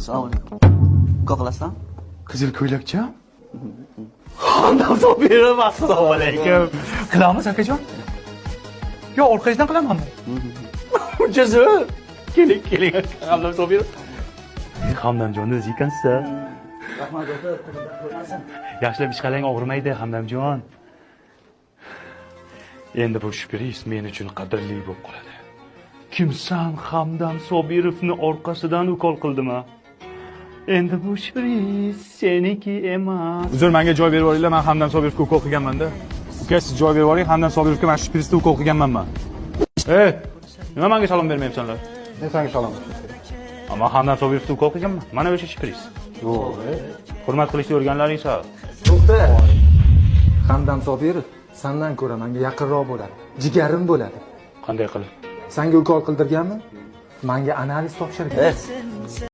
Assalomu alaykum. Ukol qilasizmi? Qizil ko'ylakcha? Hamdam Sobirov, assalomu alaykum. Qilamiz, akajon? Yo, orqangizdan qilamanmi? Uncha zo'r. Keling, keling, Hamdam Sobirov. Hamdamjonni o'zi ekansiz. Rahmat, doktor, ko'rmasin. Yaxshilab ish qiling, og'rimaydi, Hamdamjon. Endi bu shpris men uchun qadrli bo'lib qoladi. Kimsan Hamdam Sobirovni orqasidan ukol qildimi? Endi bu shpris seniki emas. Uzr, menga joy berib yuboringlar, men Hamdam Sobirovga ukol qilganman-da. Uka, siz joy berib yuboring, Hamdam Sobirovga mana shu shprisda ukol qilganman men. Ey, nima menga salom bermayapsanlar? Men senga salom. Ammo Hamdam Sobirovga ukol qilganman. Mana o'sha shpris. Yo'q. Hurmat qilishni o'rganlaring sal. To'xta. Hamdam Sobirov sandan ko'ra menga yaqinroq bo'ladi. Jigarim bo'ladi. Qanday qilib? Senga ukol qildirganmi? Menga analiz topshirgan.